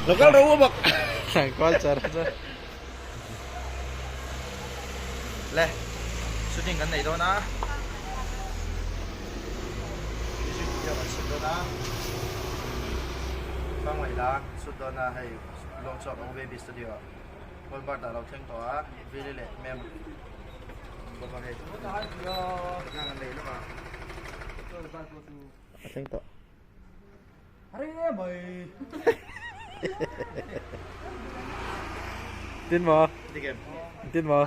Lo kal rawh u bawk. Kual char char. Le, shooting kan nei dawn a. Music video kan shoot dawn a. Fangmai la shoot dawn a hei lawng chhuak ang baby studio ah. Goldbird ah lo thleng tawh a, Vili leh Mem bawk a hei. Ngang an nei lawk a. A thleng tawh. Tin maw? Tin maw?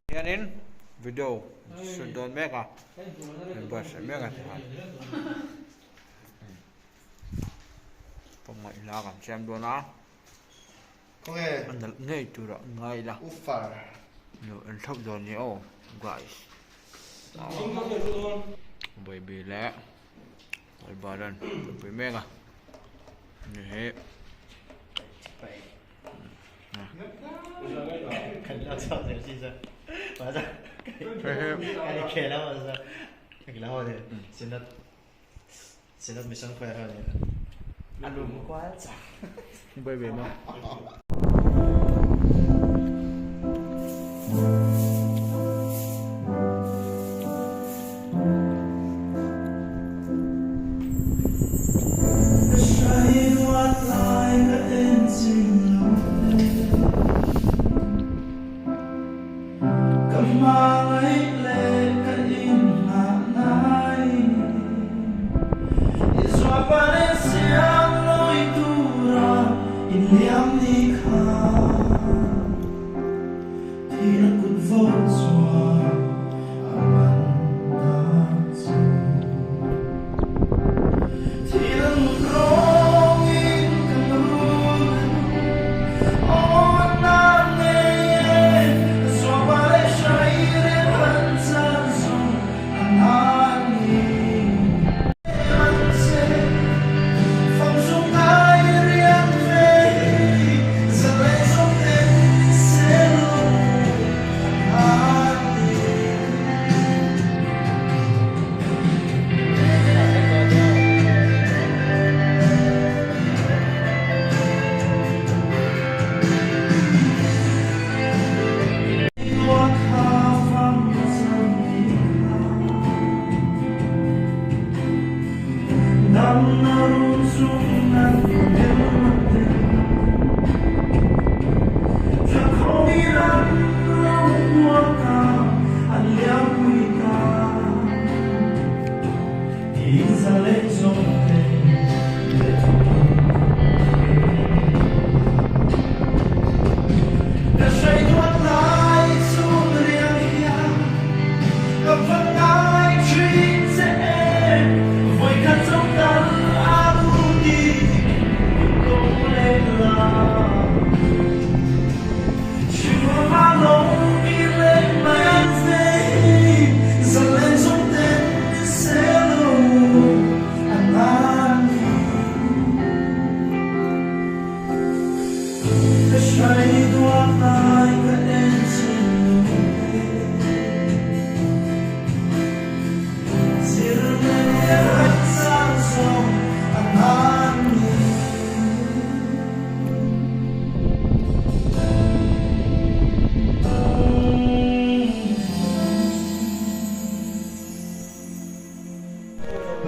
Hianin video shoot dawn mek a, min buatsaih mek a tikhan pawmngaih hla kan siam dawn a, a nalh ngei turah ngai ila, lo en theuh dawn nia aw guys. Baby leh Albaran an pui mek a ni hi. Baby maw.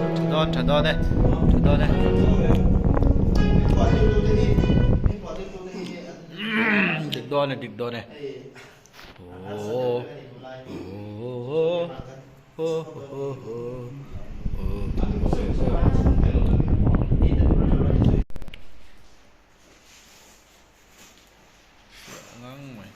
Tha dawn tha dawn e tha dawn e. Dik dawn e dik dawn e. Aww aww aw aw aw. Ngang mai.